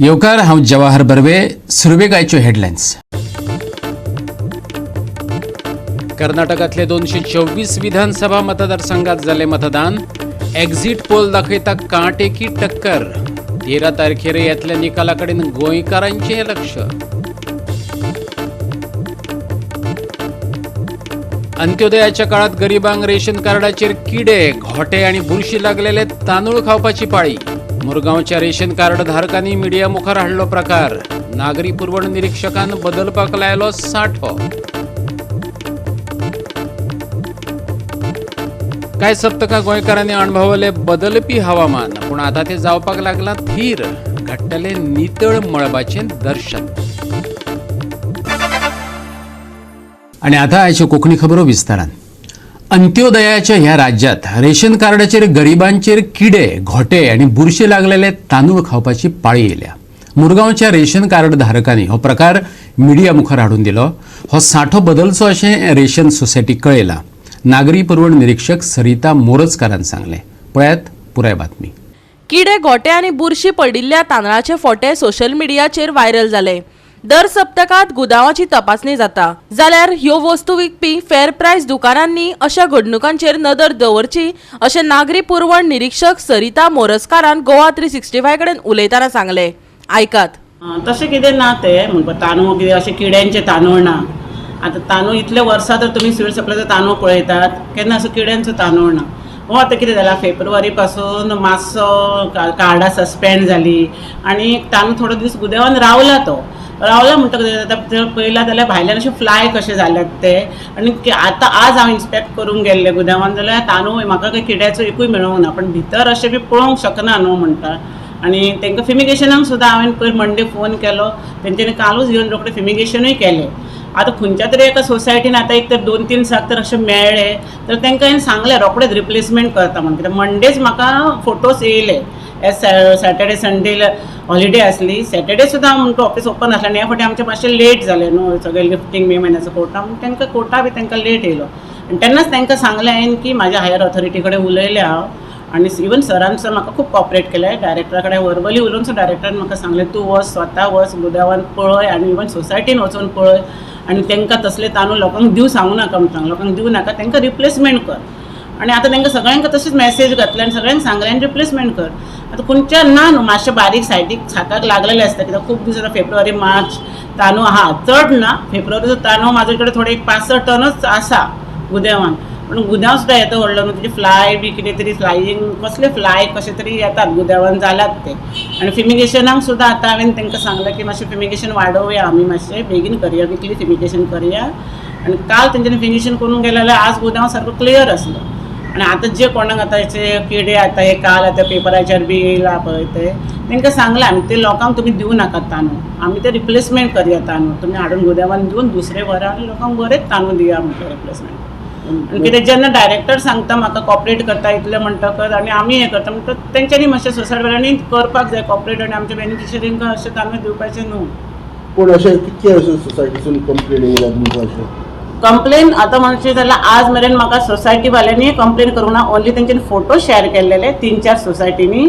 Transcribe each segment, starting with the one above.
येवकार, हांव जवाहर बर्वे. सुरवेक आयच्यो हेडलायन्स. कर्नाटकातले 224 विधानसभा मतदारसंघात जाले मतदान. एक्झिट पोल दाखयता कांटेकी टक्कर. 13 तारखेर येतल्या निकाला कडेन गोंयकारांचें लक्ष. अंत्योदयाच्या काळात गरिबांक रेशन कार्डाचेर किडे, घोटे आणि बुरशी लागलेले तांदूळ खावपाची पाळी. मुरगांवच्या रेशन कार्ड धारकांनी मिडिया मुखार हाडलो प्रकार. नागरी पुरवण निरीक्षकान बदलपाक लायलो साठो. काय सप्तकां गोंयकारांनी अणभवले बदलपी हवामान, पूण आतां ते जावपाक लागलां थीर. घडटलें नितळ मळबाचें दर्शन. आणि आता आयच्यो कोंकणी खबरो विस्तारान. अंत्योदयाच्या ह्या राज्यात रेशन कार्डाचेर गरिबांचेर किडे, घोटे आनी बुरशे लागलेले तांदूळ खावपाची पाळी येयल्या. मुरगांवच्या रेशन कार्ड धारकांनी हो प्रकार मिडिया मुखार हाडून दिलो. हो सांठो बदलचो अशें रेशन सोसायटीक कळयलां. नागरी पुरवण निरीक्षक सरिता मोरजकारान सांगलें. पळयात पुराय बातमी. किडे, गोटे आनी बुरशी पडिल्ल्या तांदळाचे फोटे सोशल मिडियाचेर व्हायरल जाले. दर सप्तकात गुदावाची तपासणी जाता जाल्यार ह्यो वस्तू विकपी फेर प्रायस दुकानांनी अशा घडणुकांचेर नदर दवरची अशें नागरी पुरवण निरीक्षक सरिता मोरजकारान गोवा 365 कडेन उलयतना सांगलें. आयकात. तशें कितें ना तें म्हणपा तांदूळ कितें अशें किड्यांचे तांदूळ ना. आतां तांदूळ इतले वर्सां तर तुमी सिवील सप्लायचो तांदूळ पळयतात, केन्ना असो किड्यांचो तांदूळ ना. हो आतां कितें जाला, फेब्रुवारी पासून मातसो कार्डां सस्पेंड जाली आनी तांदूळ थोडो दीस गुदेवान रावला. तो रावला म्हणटकच कितें जाता, पळयला जाल्यार भायल्यान अशे फ्लाय कशे जाल्यात ते. आनी आतां आज हांव इन्स्पेक्ट करूंक गेल्लें गुदावान जाल्यार तांदूळ म्हाका काही किड्याचो एकूय मेळोंक ना, पण भितर अशें बी पळोवंक शकना न्हू म्हणटा. आनी तांकां फिमिगेशनाक सुद्दां हांवें पयर मंडे फोन केलो, तेंच्यांनी कालूच येवन रोखडें फिमिगेशनूय केलें. आतां खंयच्या तरी एका सोसायटीन आतां एक तर 2-3 साक तर अशें मेळ्ळे तर तांकां हांवें सांगलें रोखडेच रिप्लेसमेंट करता म्हणून, कित्याक मंडेच म्हाका फोटोज येयले. सॅटर्डे संडे हॉलिडे आसली, सॅटर्डे सुद्दां म्हणटा ऑफिस ओपन आसलें आनी ह्या फावटी आमचें मातशें लेट जालें न्हू सगळें लिफ्टींग मे म्हयन्याचो कोटा म्हणून तांकां कोटा बी तांकां लेट येयलो. आनी तेन्नाच तांकां सांगलें हांवें की म्हाज्या हायर ऑथॉरिटी कडेन उलयलें हांव आनी इवन सरान सुद्दां म्हाका खूब कॉपरेट केलें. डायरेक्टरा कडेन वर्बली उलोवन सुद्दां डायरेक्टरान म्हाका सांगलें तूं वच, स्वता वच गुदावान पळय आनी इवन सोसायटीन वचून पळय आनी तांकां तसले तांदूळ लोकांक दिवं सांगू नाका म्हूण सांग, लोकांक दिवं नाका, तांकां रिप्लेसमेंट कर. आनी आतां तांकां सगळ्यांक तशेंच मॅसेज घातले आनी सगळ्यांक सांगलें आनी रिप्लेसमेंट कर. आतां खंयच्या ना न्हू, मातशें बारीक सायडीक साकाक लागलेले आसता, कित्याक खूब दीस आतां फेब्रुवारी मार्च तांदूळ आहा, चड ना. फेब्रुवारीचो तांदूळ म्हाजे कडेन थोडे एक 5-6 टनच आसा गुदेवान, पूण गुदांव सुद्दां येता व्हडलो न्हू, तेजे फ्लाय बी कितें तरी फ्लायींग कसले फ्लाय कशे तरी येतात गुदावान जाल्यात ते. आनी फिमिगेशनाक सुद्दां आतां हांवें तांकां सांगलें की मातशें फिमिगेशन वाडोवया आमी, मातशें बेगीन करया, विकली फिमिगेशन करया. आनी काल तेंच्यांनी फिमिगेशन करूंक गेलें जाल्यार आज गुदांव सारको क्लियर आसलो. आनी आतां जे कोणाक आतां हेचे किडे आतां हे काल आतां पेपराचेर बी येयला पळय ते, तांकां सांगलां आमी ते लोकांक तुमी दिवं नाकात तांदूळ, आमी ते रिप्लेसमेंट करया. तांदूळ तुमी हाडून गुदावान दिवन दुसरे व्हरा आनी लोकांक बरेच तांदूळ दिया म्हटलें रिप्लेसमेंट. आनी कितें जेन्ना डायरेक्टर सांगता म्हाका कॉपरेट करता इतलें म्हणटकच आनी आमी हें करता म्हणटकच तेंच्यांनी मातशें सोसायटीवाल्यांनी करपाक जाय कॉपरेट आनी आमच्या बेनिफिशरींक अशें तांदूळ दिवपाचें न्हू. पूण अशें कितके अशें सोसायटीसून कंप्लेन येयल्या तुमकां अशें? कंप्लेन आतां म्हणचे जाल्यार आज मेरेन म्हाका सोसायटीवाल्यांनी कंप्लेन करूंक ना. ओनली तेंच्यांनी फोटो शेअर केल्लेले 3-4 सोसायटींनी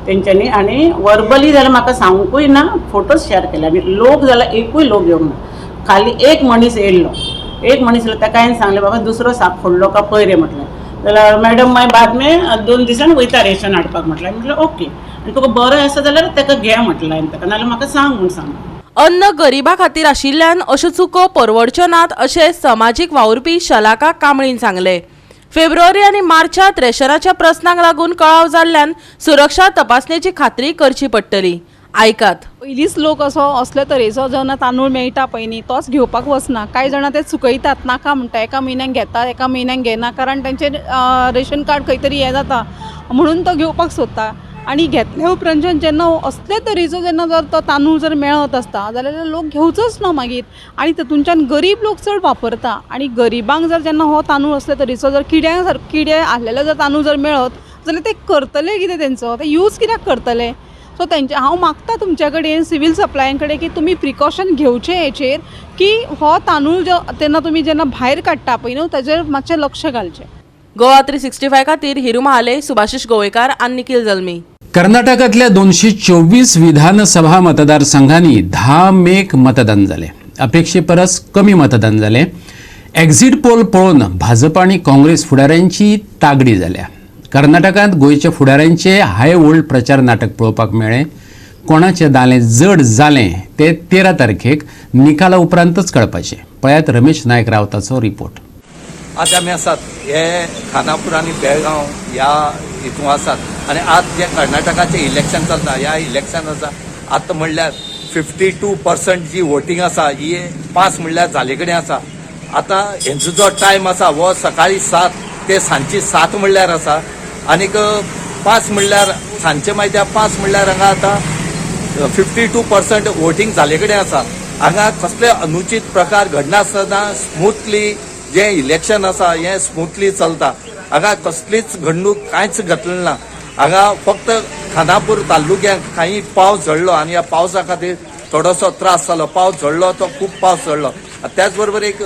तेंच्यांनी, आनी वर्बली जाल्यार म्हाका सांगूंकूय ना, फोटोज शेअर केले. आनी लोक जाल्यार एकूय लोक येवंक ना, खाली एक मनीस येयल्लो. एक मनीस येयलो, ताका हांवें सांगलें बाबा दुसरो साक फोडलो काय पळय रे म्हटलें. जाल्यार मॅडम मागीर बाद में 2 दिसान वयता रेशन हाडपाक म्हटलें. म्हटलें ओके, आनी तुका बरो आसा जाल्यार ताका घे म्हटलें हांवें ताका, नाजाल्यार म्हाका सांग म्हूण सांगलें. अन्न गरिबा खातीर आशिल्ल्यान अश्यो चुको परवडच्यो नात अशें समाजीक वावुरपी शलाका कांबळीन सांगलें. फेब्रुवारी आनी मार्चात रेशनाच्या प्रस्नाक लागून कळाव जाल्ल्यान सुरक्षा तपासणेची खात्री करची पडटली. आयकात. पयलींच लोक असो असले तरेचो जेन्ना तांदूळ मेळटा पळय न्ही तोच घेवपाक वचना. कांय जाणां ते चुकयतात, नाका म्हणटा, एका म्हयन्याक घेतात एका म्हयन्याक घेना, कारण तेंचें रेशन कार्ड खंय तरी हें जाता म्हणून तो घेवपाक सोदता. आनी घेतल्या उपरांतच्यान जेन्ना असले तरेचो जेन्ना जर तो तांदूळ जर मेळत आसता जाल्यार लोक घेवचोच ना मागीर. आनी तातूंच्यान गरीब लोक चड वापरता आनी गरिबांक जर जेन्ना हो तांदूळ असले तरेचो जर किड्यां सारको किडे आसलेलो जर तांदूळ जर मेळत जाल्यार ते करतले कितें, तेंचो ते यूज कित्याक करतले? सो तेंचे हांव मागता तुमच्या कडेन सिवील सप्लायां कडेन की तुमी प्रिकॉशन घेवचें हेचेर की हो तांदूळ जो तेन्ना तुमी जेन्ना भायर काडटा पळय न्हू ताजेर मातशें लक्ष घालचें. गोवा 365 खातीर हिरू महाले, सुभाषिश गोवेकार आनी निखिल जल्मी. कर्नाटकांतल्या 224 विधानसभा मतदारसंघांनी 10 मेक मतदान जालें. अपेक्षे परस कमी मतदान जालें. एक्झिट पोल पळोवन भाजप आनी काँग्रेस फुडाऱ्यांची तागडी जाल्या. कर्नाटकांत गोंयच्या फुडाऱ्यांचे हाय वोल्ड प्रचार नाटक पळोवपाक मेळ्ळें. कोणाचें दालें जड जालें तें 13 तारखेक निकाला उपरांतच कळपाचें. पळयात रमेश नायक रावताचो रिपोर्ट. आज आमी आसात हे खानापूर आनी बेळगांव ह्या हितून आसात आनी आज जे कर्नाटकाचें इलेक्शन चलता ह्या इलेक्शन आसा आतां म्हणल्यार 52% जी वोटींग आसा ही पास म्हणल्यार जाले कडेन आसा. आतां हेंचो जो टायम आसा हो सकाळी 7 ते सांजची 7 म्हणल्यार आसा आनीक 5 म्हणल्यार सांजचे मागीर 5 म्हणल्यार हांगा आतां 52% वोटींग जाले कडेन आसा. हांगा कसले अनुचित प्रकार घडनासतना स्मुथली जे इलेक्शन आसा हें स्मुथली चलता. हांगा कसलीच घडणूक कांयच घडलें ना. हांगा फक्त खानापूर तालुक्याक काही पावस झडलो आनी ह्या पावसा खातीर थोडोसो त्रास जालो. पावस झडलो तो खूब पावस झडलो. त्याच बरोबर एक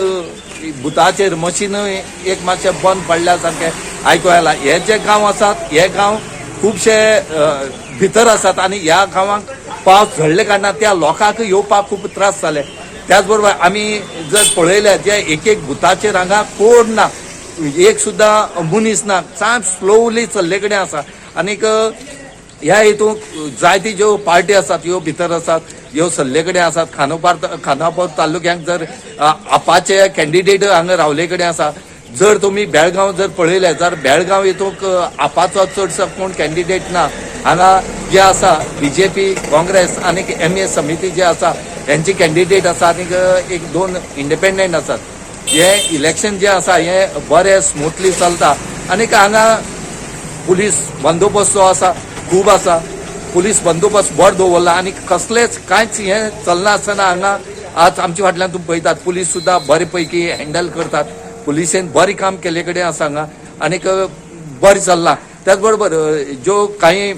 बुथाचेर मशीनूय एक मातशें बंद पडल्या सारकें आयकूं आयलां. हे जे गांव आसात हे गांव खुबशे भितर आसात आनी ह्या गांवांक पावस झडले कारणान त्या लोकांक येवपाक खूब त्रास जाले. त्याच बरोबर आमी जर पळयलें जे एक एक बुथाचेर हांगा कोण ना, एक सुद्दां मनीस ना, साम स्लोवली चल्ले कडेन आसा. आनीक ह्या हितून जायती ज्यो पार्टी आसात ह्यो भितर आसात, ह्यो सल्ले कडेन आसात. खानापूर तालुक्यांक जर आपाचे कॅन्डिडेट हांगा रावले कडेन आसा. जर तुमी बेळगांव जर पळयलें जर बेळगांव हितूंक आपाचो चडसो कोण कॅन्डिडेट ना. हांगा जे आसा बीजेपी, काँग्रेस आनी एम ए समिती जे आसा हेंची कॅन्डिडेट आसा आनीक 1-2 इंडिपेंडंट आसात. हे इलेक्शन जे आसा हे बरें स्मुथली चलता आनीक हांगा पुलीस बंदोबस्त जो आसा खूब आसा. पुलीस बंदोबस्त बरो दवरला आनी कसलेच कांयच हें चलनासतना हांगा आज आमच्या फाटल्यान तुमी पळयतात पुलीस सुद्दां बरे पैकी हँडल करतात. पुलिसेन बरें काम केल्ले कडेन आसा हांगा आनीक बरें चल्लां. त्याच बरोबर ज्यो कांय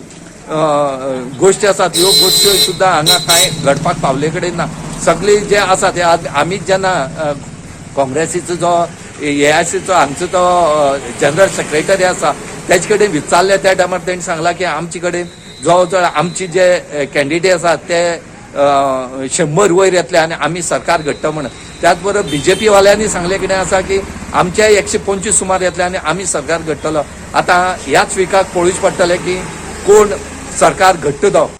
गोश्टी आसात ह्यो गोश्टी सुद्दां हांगा कांय घडपाक पावले कडेन ना. सगळे जे आसा ते आमी जेन्ना काँग्रेसीचो जो एआयसीचो हांगचो तो जनरल सेक्रेटरी आसा तेजे कडेन विचारले त्या टायमार तेणी सांगलां की आमचे कडेन जवळ जवळ आमची जे कॅन्डिडेट आसात ते 100 वयर येतले आनी आमी सरकार घडटा म्हणून. त्याच बरोबर बीजेपी वाल्यांनी सांगले कितें आसा की आमचे 125 सुमार येतले आनी आमी सरकार घडटलो. आतां ह्याच विकाक पळोवचें पडटलें की कोण सरकार घडटा तो.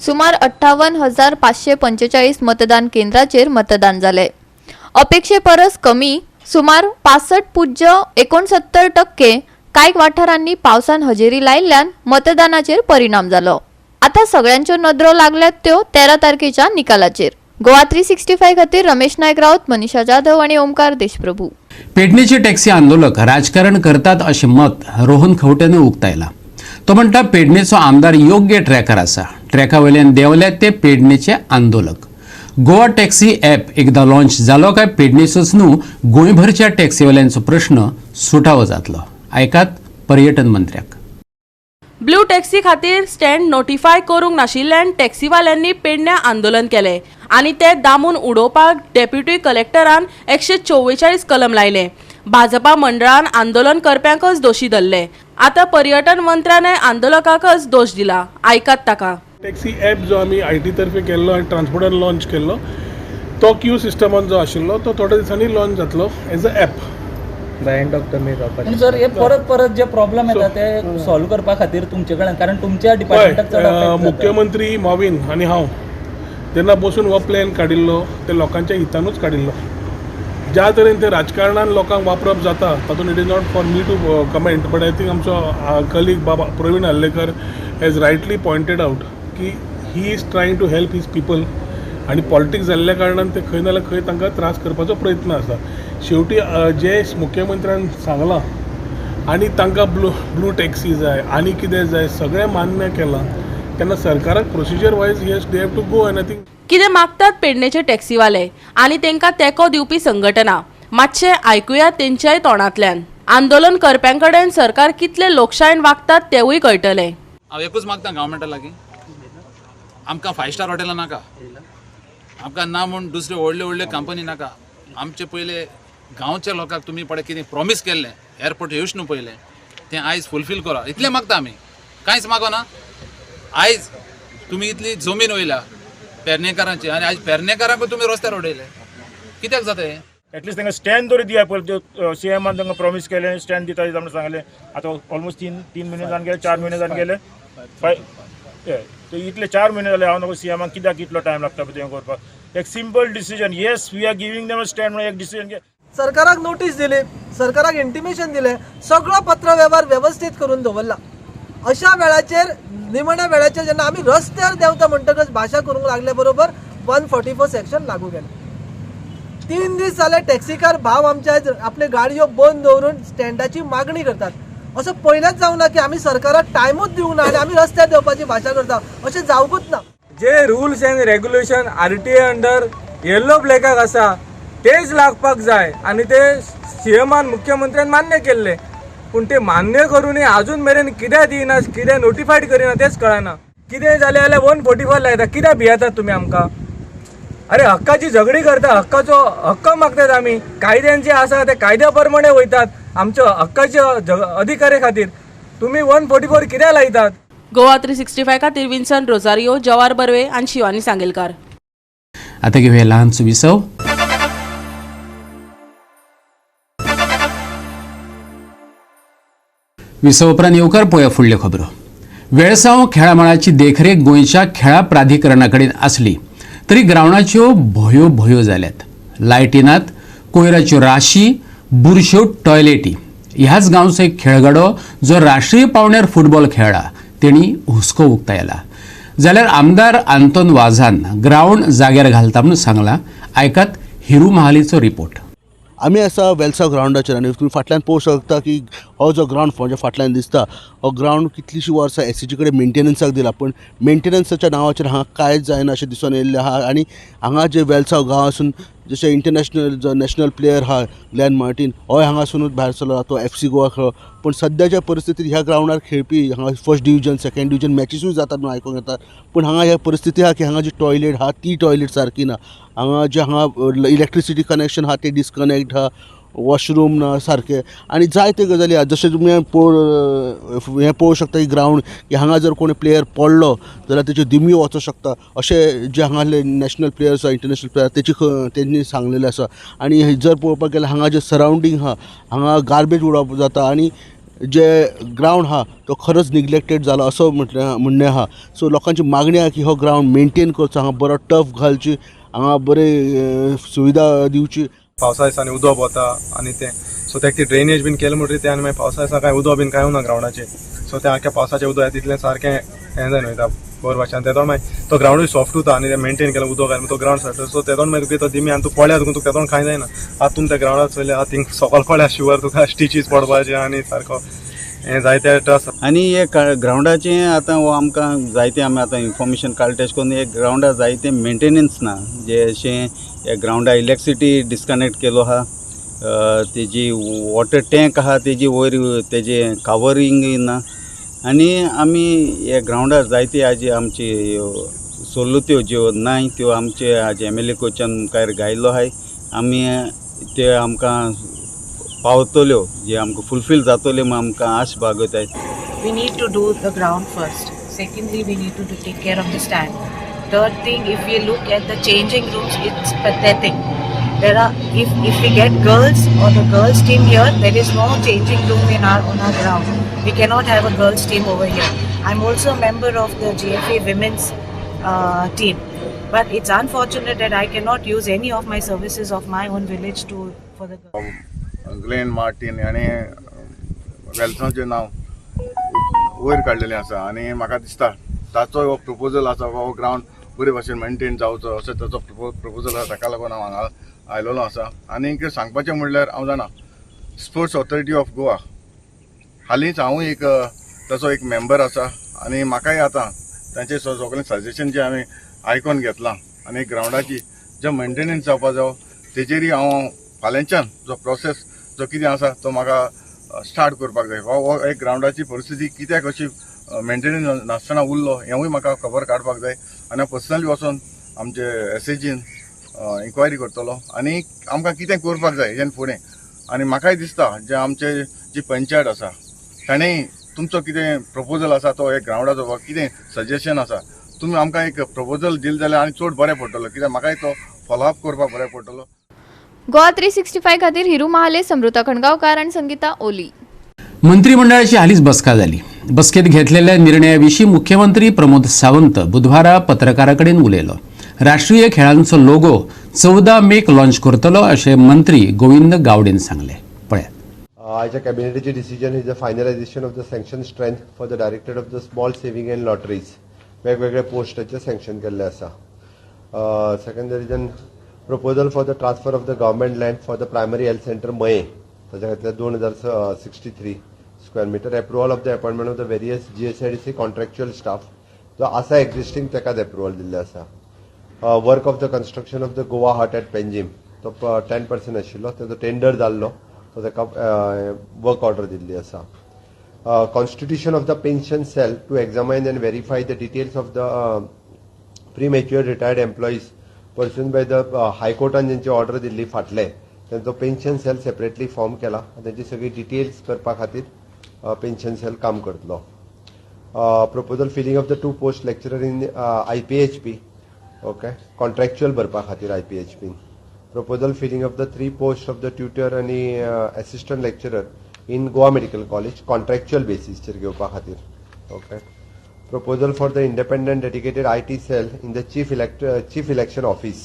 सुमार 58,545 मतदान केंद्राचेर मतदान जालें. अपेक्षे परस कमी सुमार 65.69% कांय वाठारांनी पावसान हजेरी लायिल्ल्यान मतदानाचेर परिणाम जालो. आतां सगळ्यांच्यो नदरो लागल्यात त्यो 13 तारखेच्या निकालाचेर. गोवा 365 खातीर रमेश नायक राऊत, मनीषा जाधव आनी ओमकार देशप्रभू. पेडणेचे टॅक्सी आंदोलक राजकारण करतात अशें मत रोहन खंवटेन उक्तायलां. तो म्हणटा पेडणेचो आमदार योग्य ट्रॅकार आसा. ट्रॅका वयल्यान देंवल्यात ते पेडणेचे आंदोलक. गोवा टॅक्सी ॲप एकदां लॉन्च जालो काय पेडणेचोच न्हू गोंयभरच्या टॅक्सीवाल्यांचो प्रश्न सुटावो जातलो. आयकात पर्यटन मंत्र्याक. ब्लू टॅक्सी खातीर स्टँड नोटिफाय करूंक नाशिल्ल्यान टॅक्सीवाल्यांनी पेडण्यां आंदोलन केलें आनी ते दामून उडोवपाक डेप्युटी कलेक्टरान 144 कलम लायले. भाजपा मंडळान आंदोलन करप्यांकच दोशी धरले. आतां पर्यटन मंत्र्यानय आंदोलकाकच दोश दिला. आयकात ताका. टॅक्सी ॲप जो आमी I T तर्फे केल्लो आनी ट्रान्सपोर्टान लॉन्च केल्लो तो क्यू सिस्टमान जो आशिल्लो तो थोड्या दिसांनी लॉन्च जातलो as a app. By end of the May जावपाचें. पूण सर हे परत परत जे प्रॉब्लम येता ते सॉल्व करपा खातीर तुमचे कडेन, कारण तुमच्या डिपार्टमेंटाक चड affect जाता. मुख्यमंत्री मॉविन आनी हांव जेन्ना बसून हो प्लॅन काडिल्लो ते लोकांच्या हितानूच काडिल्लो. ज्या तरेन ते राजकारणान लोकांक वापरप जाता तातूंत it is not for me to comment, but I think आमचो कलीग बाबा Praveen Arlekar has rightly pointed out की he is trying to help his people आनी पॉलिटिक्स जाल्ल्या कारणान ते खंय ना जाल्यार खंय तांकां त्रास करपाचो प्रयत्न आसा. शेवटी जे मुख्यमंत्र्यान सांगलां आनी तांकां ब्लू टॅक्सी जाय आनी कितें जाय सगळें मान्य केलां तेन्ना सरकाराक procedure wise yes they have to go. And I think कितें मागतात पेडणेचे टॅक्सीवाले आनी तेंकां तेंको दिवपी संघटना, मातशें आयकुया तेंच्याय तोंडांतल्यान. आंदोलन करप्यां कडेन सरकार कितले लोकशायेन वागतात तेवूय कळटलें. हांव एकूच मागता गव्हर्मेंटा लागीं, आमकां फायव स्टार हॉटेलां नाका, आमकां ना म्हूण दुसरे व्हडले व्हडले कंपनी नाका. आमचे पयले गांवच्या लोकांक तुमी पळय कितें प्रॉमीस केल्लें एअरपोर्ट येवच न्हू पयलें, तें आयज फुलफील करा इतलें मागता आमी, कांयच मागना. आयज तुमी इतली जमीन वयल्या पेरणेकारांची आनी आयज पेरणेकारांकूय तुमी रस्त्यार उडयले, कित्याक जाता हें? एटलिस्ट तांकां स्टँड तरी दिया. पयलीं सी एमान तांकां प्रॉमीस केलें स्टँड दिता दिता म्हणून सांगलें. आतां ऑलमोस्ट तीन म्हयने जावन गेले, 4 म्हयने जावन गेले, 5 इतले 4 म्हयने जाले. हांव नको सी एमाक कित्याक इतलो टायम लागता पळय तें करपाक. एक simple decision, yes we are giving them a stand म्हणून एक डिसिजन घे. सरकाराक नोटीस दिली, सरकाराक इंटिमेशन दिलें, सगळो पत्र वेव्हार वेवस्थीत करून दवरला. अशा वेळाचेर निमण्या वेळाचेर जेन्ना आमी रस्त्यार देंवता म्हणटकच भाशा करूंक लागले बरोबर 144 सेक्शन लागू केलें. 3 दीस जाले टॅक्सीकार भाव आमच्या आपल्यो गाडयो बंद दवरून स्टँडाची मागणी करतात. असो पयलेंच जावना की आमी सरकाराक टायमूच दिवंक ना आनी आमी रस्त्यार देंवपाची भाशा करता, अशें जावंकूच ना. जे rules and regulation RTA under yellow ब्लॅकाक आसा तेच लागपाक जाय आनी ते सीएमान मुख्यमंत्र्यान मान्य केल्ले, पूण ते मान्य करूनय अजून मेरेन कित्याक दिना, कित्याक नोटिफायड करिना तेच कळना. कितें जालें जाल्यार 144 लायता, कित्याक भियेतात तुमी आमकां? अरे हक्काची झगडी करता, हक्काचो हक्क मागतात आमी, कायद्यान जे आसा ते कायद्या प्रमाणे वयतात आमच्या हक्काच्या अधिकारे खातीर. तुमी 144 कित्याक लायतात? गोवा 365 खातीर विन्सन रोजारियो, जवार बर्वे आनी शिवानी सांगेलकार. आतां घेवया ल्हानसो विसव. विसव उपरांत येवकार पळोवया फुडल्यो खबरो. वेळसांव खेळामळाची देखरेख गोंयच्या खेळा प्राधिकरणा कडेन आसली तरी ग्रावंडाच्यो भोयो भोयो जाल्यात. लायटी नात, कोयराच्यो राशी, बुरश्यो टॉयलेटी. ह्याच गांवचो एक खेळगडो जो राष्ट्रीय पावंड्यार फुटबॉल खेळ्ळा तेणी हुस्को उक्तायला. जाल्यार आमदार आंतोन वाझान ग्रावंड जाग्यार घालता म्हणून सांगला. आयकात हिरू महालीचो रिपोर्ट. आमी आसा वेलसांव ग्रावंडाचेर आनी तुमी फाटल्यान पळोवंक शकता की हो जो ग्रावंड म्हज्या फाटल्यान दिसता हो ग्रावंड कितलींशीं वर्सां एसईजी कडेन मेंटेनन्साक दिला, पूण मेंटेनन्साच्या नांवाचेर हांगा कांयच जायना अशें दिसून येयल्लें आहा. आनी हांगा जे वेलसांव गांव आसून जशें इंटरनॅशनल जो नॅशनल प्लेयर आहा ग्लॅन मार्टीन होय हांगासुनूच भायर सरलो, तो FC Goa खेळ्ळो. पूण सद्याच्या परिस्थितीत ह्या ग्रावंडार खेळपी हांगा फर्स्ट डिविजन सेकंड डिविजन मॅचीसूय जातात म्हणून आयकूंक येता, पूण हांगा ह्या परिस्थिती आहा की हांगा जी टॉयलेट आहा ती टॉयलेट सारकी ना, हांगा जे हांगा इलेक्ट्रिसिटी कनेक्शन आहा ते डिस्कनेक्ट आहा, वॉशरूम ना सारकें आनी जायते गजाली आहा. जशें तुमी हें पळोवंक शकता की ग्रावंड की हांगा जर कोण प्लेयर पडलो जाल्यार तेच्यो दिमयो वचोंक शकता अशें जे हांगासले नॅशनल प्लेयर्स आहा इंटरनॅशनल प्लेयर तेची तेंणी सांगलेलें आसा. आनी जर पळोवपाक गेल्यार हांगा जे सरावंडींग आहा हांगा गार्बेज उडोवप जाता आनी जे ग्रावंड आहा तो खरोच निग्लेक्टेड जाला असो म्हणणें आहा. सो लोकांची मागणी आहा की हो ग्रावंड मेनटेन करचो, हांगा बरो टफ घालची, हांगा बरी सुविधा दिवची. पावसा दिसांनी उदक वता आनी तें सो तेका ती ड्रेनेज बीन केलें म्हणटकीर तें आनी मागीर पावसा दिसा कांय उदक बीन कांय ना ग्रावंडाचेर, सो तें आख्या पावसाचें उदक येता तितलें सारकें हें जायना वयता बरें भाशेन. आनी तेदोन मागीर तो ग्रावंडूय सॉफ्ट उरता आनी तें मेनटेन केलें उदक घालें तो ग्रावंड सॉफ्ट, सो तेदोन मागीर तुका तो दिमी आनी तूं पळ्या तुका तेदोन कांय जायना. आतां तुमी त्या ग्रावंडार चोयलें आतां थिंग सोकोल पळ्या शुवर तुका स्टिचीस पडपाचे आनी सारको हें जायते त्रास. आनी हे ग्रावंडाचें आतां हो आमकां जायतें आमी आतां इन्फॉर्मेशन काडटा तशें करून हे ग्रावंडार जायतें मेंटेनन्स ना, जे अशें ह्या ग्रावंडार इलेक्ट्रिसिटी डिस्कनेक्ट केलो आहा, तेजी वॉटर टँक आहा तेजी वयर तेजें कवरींग ना. आनी आमी ह्या ग्रावंडार जायते हाजी आमची सवलत्यो ज्यो नाय त्यो आमचे हाजे MLA कोचान मुखार गायल्लो आहाय, आमी त्यो आमकां पावतल्यो जे आमकां फुलफील जातल्यो म्हूण आमकां आश बागयताय. We need to do the ground first. Secondly, we need to take care of the stand. Third thing, if we look at the changing rooms, it's pathetic. There are, if we get girls or the girls team here, there is no changing room in our on our ground. We cannot have a girls team over here. I'm also a member of the GFA women's team. But it's unfortunate that I cannot use any of my services of my own village to for the girls. Glenn Martin हाणें वेलसांचें नांव वयर काडलेलें आसा आनी म्हाका दिसता ताचो हो प्रपोजल आसा, हो ग्रावंड बरे भाशेन मेनटेन जावचो असो ताचो प्रपोजल आसा. ताका लागून हांव हांगा आयलेलो आसा. आनीक सांगपाचें म्हणल्यार हांव जाणा स्पोर्ट्स ऑथॉरिटी ऑफ गोवा हालींच हांवूय एक ताचो एक मेंबर आसा आनी म्हाकाय आतां तांचे सगळें सजेशन जें हांवें आयकोन घेतलां आनी ग्रावंडाची जे मेनटेनन्स जावपा जावो तेजेरय हांव फाल्यांच्यान जो प्रोसेस जो कितें आसा तो म्हाका स्टार्ट करपाक जाय. हो एक ग्रावंडाची परिस्थिती कित्याक अशी मेनटेनन्स नासतना उरलो हेंवूय म्हाका खबर काडपाक जाय आनी हांव पर्सनली वचोन आमचे एसएजीन इन्क्वायरी करतलो आनी आमकां कितें करपाक जाय हेजेन फुडें. आनी म्हाकाय दिसता जे आमचे जी पंचायत आसा ताणें तुमचो कितें प्रपोजल आसा तो एक ग्रावंडाचो कितें सजेशन आसा तुमी आमकां एक प्रपोजल दिलें जाल्यार आनी चड बरें पडटलो, कित्याक म्हाकाय तो फॉलोअप करपाक बरें पडटलो. गोवा 365 खातीर हिरू महाले, समृता खणगांवकार आनी संगीता ओली. मंत्रिमंडळाची हालींच बसका जाली. बसकेत घेतलेल्या निर्णयाविशीं मुख्यमंत्री प्रमोद सावंत बुधवारा पत्रकारां कडेन उलयलो. राष्ट्रीय खेळांचो लोगो 14 मेक लॉन्च करतलो अशें मंत्री गोविंद गावडेन सांगलें. पळयात. आयच्या कॅबिनेटाचे decision is the finalisation of the sanction strength for the director of the small saving and lotteries वेगवेगळे पोस्टाचे सँक्शन केल्ले आसा. Second there is an proposal for the transfer of the government land for the primary health centre Mayem ताच्या खातीर 2063 square metre. Approval of the appointment of the various GSIDC contractual staff जो आसा existing ताकाच approval दिल्लें आसा. Work of the construction of the Goa hut at Panjim तो 10% आशिल्लो ताचो टेंडर जाल्लो तो ताका वर्क ऑर्डर दिल्ली आसा. Constitution of the pension cell to examine and verify the details of the premature retired employees pursuant by the हायकोर्टान ज्यांची order दिल्ली फाटले तांचो पेन्शन सेल सेपरेटली फॉर्म केला आनी तांची सगळी डिटेल्स करपा खातीर पेन्शन सेल काम करतलो. Proposal filling of the 2 post lecturer in IPHP okay contractual भरपा खातीर IPHP. Proposal filling of the 3 post of the tutor आनी assistant lecturer in Goa medical college contractual बेसिसचेर घेवपा खातीर okay. Proposal for the independent dedicated IT cell in the chief election office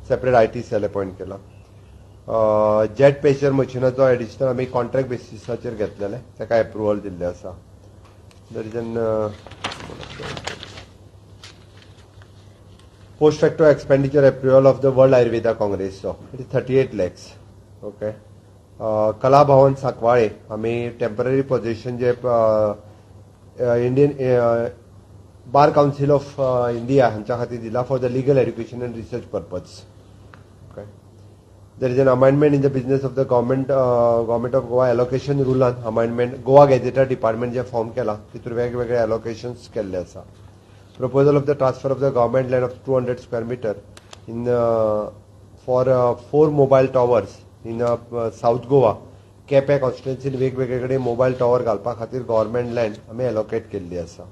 separate IT cell appoint केला. Jet पेचर मशिनाचो additional आमी contract बेसिसाचेर घेतलेले ताका approval दिल्लें आसा. There is an post facto expenditure approval of the world Ayurveda काँग्रेसचो it is 38 lakhs okay. Kala Bhavan Sancoale आमी temporary position J Indian bar council of India हांच्या खातीर दिला for the legal education and research purpose okay. There is an amendment in the business of the government of Goa allocation रुलान amendment Goa gazetteer department J form केला तितून वेगवेगळे एलोकेशन्स केल्ले आसा. Proposal of the transfer of the government land of 200 square metre in for 4 mobile towers in South Goa Quepem कॉन्स्टिट्युएन्सीन वेगवेगळे कडेन mobile tower घालपा खातीर government land आमी एलोकेट केल्ली आसा.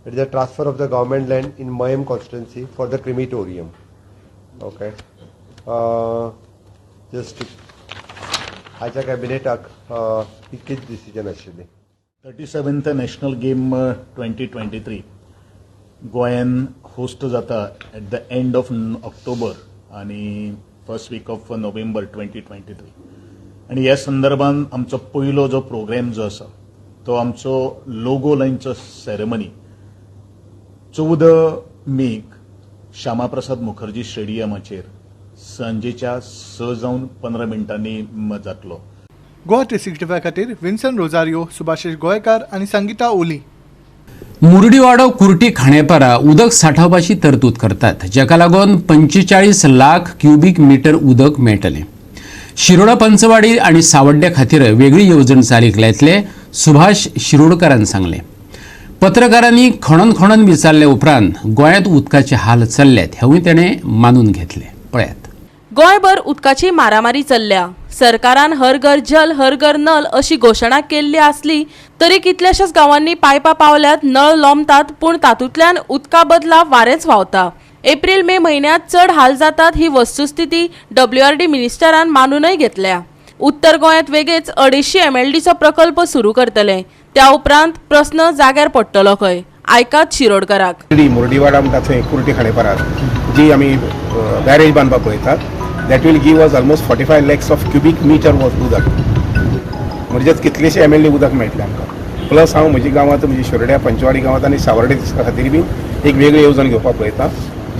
It is a transfer of the government land in Mayem constituency for the crematorium okay. Just आयच्या कॅबिनेटाक इतकीच decision आशिल्ली. 37th national game 2023 गोंयान होस्ट जाता at the end of October आनी फर्स्ट वीक ऑफ नोव्हेंबर 2023. आनी ह्या संदर्भान आमचो पयलो जो प्रोग्राम जो आसा तो आमचो लोगो लायनचो सेरेमनी 14 मेक श्यामाप्रसाद मुखर्जी स्टेडियमाचेर सांजेच्या 6 जावन 15 मिनटांनी जातलो. गोवा 365 खातीर विन्सन रोजारियो, सुभाषिश गोयकार आनी संगीता ओली. मुर्डीवाडो कुर्टी खाणेपारा उदक साठोवपाची तरतूद करतात, जाका लागून 45 लाख क्युबीक मिटर उदक मेळटलें. शिरोडा पंचवाडी आनी सावड्ड्या खातीर वेगळी येवजण चालीक लायतले सुभाष शिरोडकारान सांगलें. पत्रकारांनी खणन खणन विचारले उपरांत गोंयांत उदकाचे हाल चल्ल्यात हेवूय ताणें मानून घेतलें. पळयात. गोंयभर उदकाची मारामारी चल्ल्या. सरकारान हर घर जल हर घर नल अशी घोशणा केल्ली आसली तरी कितल्याशाच गांवांनी पायपां पावल्यात, नळ लोंबतात, पूण तातूंतल्यान उदका बदला वारेंच व्हांवता. एप्रील मे म्हयन्यांत चड हाल जातात ही वस्तुस्थिती WRD मिनिस्टरान मानूनय घेतल्या. उत्तर गोंयांत वेगळेच 250 MLDचो प्रकल्प सुरू करतले, त्या उपरांत प्रस्न जाग्यार पडटलो खंय. आयकात शिरोडकराक. मुर्डीवाडा म्हणटा थंय कुर्टी खाणेपारार जी आमी बॅरेज बांदपाक पळयतात that will give us almost 45 lakhs of cubic metre उदक, म्हणजेच कितलेशे MLD उदक मेळटलें आमकां. प्लस हांव म्हज्या गांवांत, म्हणजे शिरोड्या, पंचवाडी गांवांत आनी सावर्डे खातीर बी एक वेगळी येवजण घेवपाक पळयता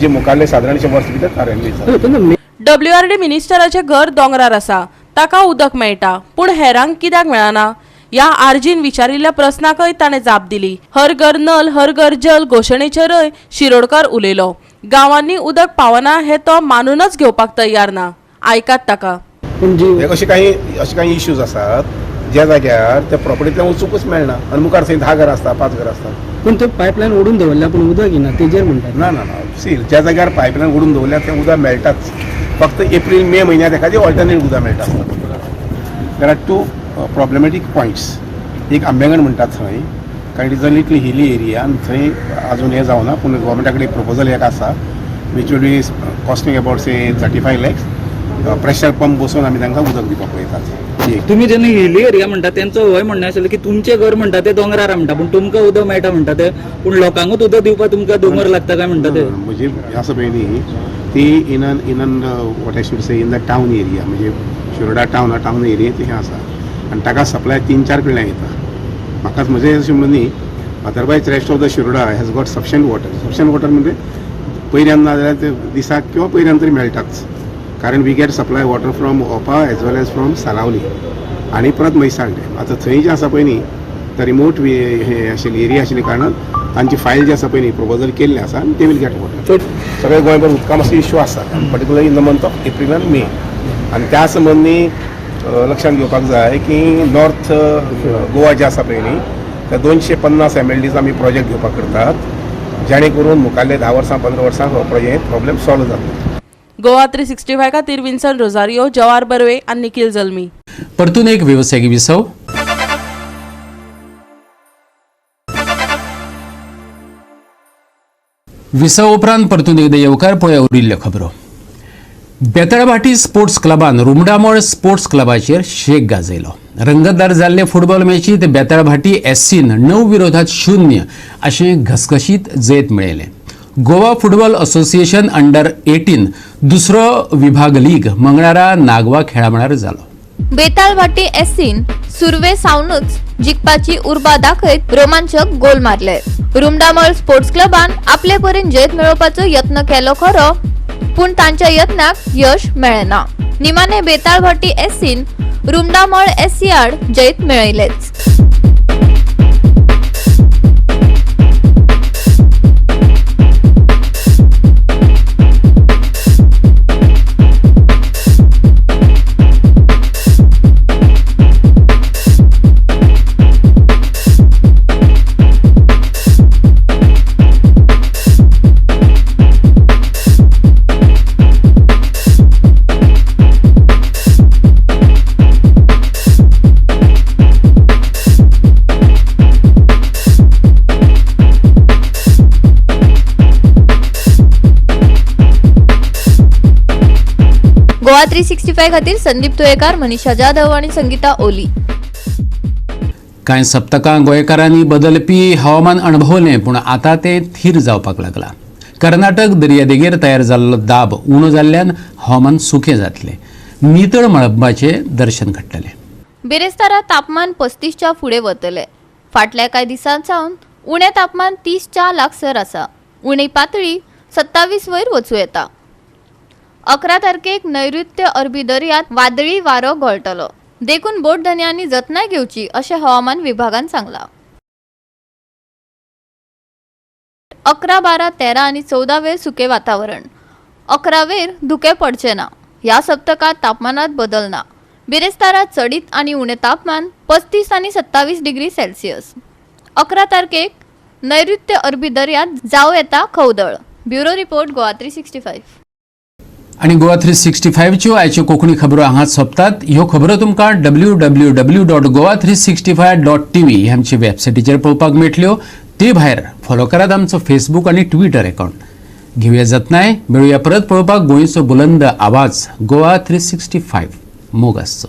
जी मुखारले सादारणशे वर्स भितर कार्यान्वीत जाता. डब्ल्यूआरडी मिनिस्टराचें घर दोंगरार आसा, ताका उदक मेळटा, पूण हेरांक कित्याक मेळना? ह्या आरजीन विचारिल्ल्या प्रस्नाकय ताणें जाप दिली. हर घर नल हर घर जल घोशणेचेरय शिरोडकर उलयलो. गांवांनी उदक पावना हे तो मानूनच घेवपाक तयार ना. आयकात ताका. अशे काही इश्यूज आसात ज्या जाग्यार त्या प्रॉपर्टींतल्यान वचूंकच मेळना आनी मुखार थंय 10 घरां आसता, 5 घरां आसता, पूण ते पायपलायन ओडून दवरल्या पूण उदक येना तेजेर म्हणटात. ना ना ना, सी, ज्या जाग्यार पायपलायन ओडून दवरल्या तें उदक मेळटाच, फक्त एप्रील मे म्हयन्यांत एखादी ऑल्टरनेट उदक मेळटा आसता. There are 2 problematic points. एक आंबेगण म्हणटात थंय, कारण it is a little hilly area आनी थंय अजून हें जावना, पूण गव्हर्मेंटा कडेन प्रपोजल एक आसा which will be costing about say 35 lakhs. Pressure pump बसोवन आमी तांकां उदक दिवपाक पळयतात. तुमी जेन्ना हिली एरिया म्हणटा तेंचो होय म्हणणें आशिल्लें की तुमचें घर म्हणटा ते दोंगरार म्हणटा, पूण तुमकां उदक मेळटा म्हणटा ते, पूण लोकांकूच उदक दिवपाक तुमकां दोंगर लागता काय म्हणटा ते? म्हणजे आसा पळय न्ही ती in an what I should say in the town area, म्हणजे शिरोडा टावन, टावन एरियेंत हें आसा आनी ताका सप्लाय 3-4 कडल्यान येता. म्हाकाच म्हजें अशें म्हणून न्ही, otherwise rest of the Shiroda has got sufficient water. Sufficient water म्हणजे पयऱ्यान ना जाल्यार ते दिसाक किंवा पयऱ्यान तरी मेळटाच, कारण we get supply water from Opa as well as from Salaulim आनी परत म्हैसाळ डॅम. आतां थंय जें आसा पळय न्ही तर रिमोट हे आशिल्ली एरिया आशिल्ल्या कारणान तांची फायल जी आसा पळय न्ही प्रपोजल केल्लें आसा आनी they will get water. सगळे गोंयभर उदका मातसो इश्यू आसा, particularly in the month of April आनी मे, आनी त्या संबंदी लक्षांत घेवपाक जाय की नॉर्थ गोवा जे आसा पळय न्ही त्या 250 MLDs आमी प्रोजेक्ट घेवपाक करतात, जेणे करून मुखारले 10 वर्सां 15 वर्सां हो प्रोजेक्ट प्रॉब्लेम सॉल्व जातलो. गोवा 365 खातीर विन्सन रोजारियो, जवार बर्वे आनी निखिल जल्मी. परतून एक वेवसायीक विसव. विसव उपरांत परतून एकदा येवकार. पळोवया उरिल्ल्यो खबरो. बेतळभाटी स्पोर्ट्स क्लबान रुमडामळ स्पोर्ट्स क्लबाचेर शेक गाजयलो. रंगतदार जाल्ले फुटबॉल मॅचीत बेतळभाटी एससीन 9-0 अशें घसघशीत जैत मेळयलें. गोवा फुटबॉल असोसिएशन अंडर 18 दुसरो विभाग लीग मंगळारा नागवा खेळामळार जालो. बेताळभाटी एससीन सुरवे सावनूच जिखपाची उर्बा दाखयत रोमांचक गोल मारले. रुमडामळ स्पोर्ट्स क्लबान आपले परीन जैत मेळोवपाचो यत्न केलो खरो, पूण तांच्या यत्नाक यश मेळना. निमाणे बेताळभाटी एससीन रुमडामळ एससी आड जैत मेळयलेच. गोवा 365 खातीर संदीप तुयेकार, मनीषा जाधव आणि संगीता ओली. कांय सप्तकां गोंयकारांनी बदलपी हवामान अणभवलें, पूण आतां तें थीर जावपाक लागलां. कर्नाटक दर्यादेगेर तयार जाल्लो दाब उणो जाल्ल्यान हवामान सुकें जातलें, नितळ मळबाचें दर्शन घडटलें. बिरेस्तारा तापमान 35च्या फुडें वतलें. फाटल्या कांय दिसां सावन उणें तापमान 30च्या लागसर आसा. उणी पातळी 27 वयर वचूं येता. 11 तारखेक नैऋत्य अरबी दर्यांत वादळी वारो घोळटलो, देखून बोट धनयांनी जतनाय घेवची अशें हवामान विभागान सांगलां. 11, 12, 13 आनी 14 वेर सुकें वातावरण. 11 वेर धुकें पडचें ना. ह्या सप्तकांत तापमानांत बदल ना. बिरेस्तारा चडीत आनी उणें तापमान 35 आनी 27 डिग्री सेल्सियस. 11 तारखेक नैऋत्य अरबी दर्यांत जावं येता खवदळ. Bureau report, Goa 365. आनी गोवा 365च्यो आयच्यो कोंकणी खबरो हांगाच सोंपतात. ह्यो खबरो तुमकां www.goa365.tv ह्या आमचे वेबसायटीचेर पळोवपाक मेळटल्यो. ते भायर फॉलो करात आमचो फेसबूक आनी ट्विटर अकावंट. घेवया जतनाय, मेळुया परत पळोवपाक गोंयचो बुलंद आवाज गोवा 365. मोग आसचो.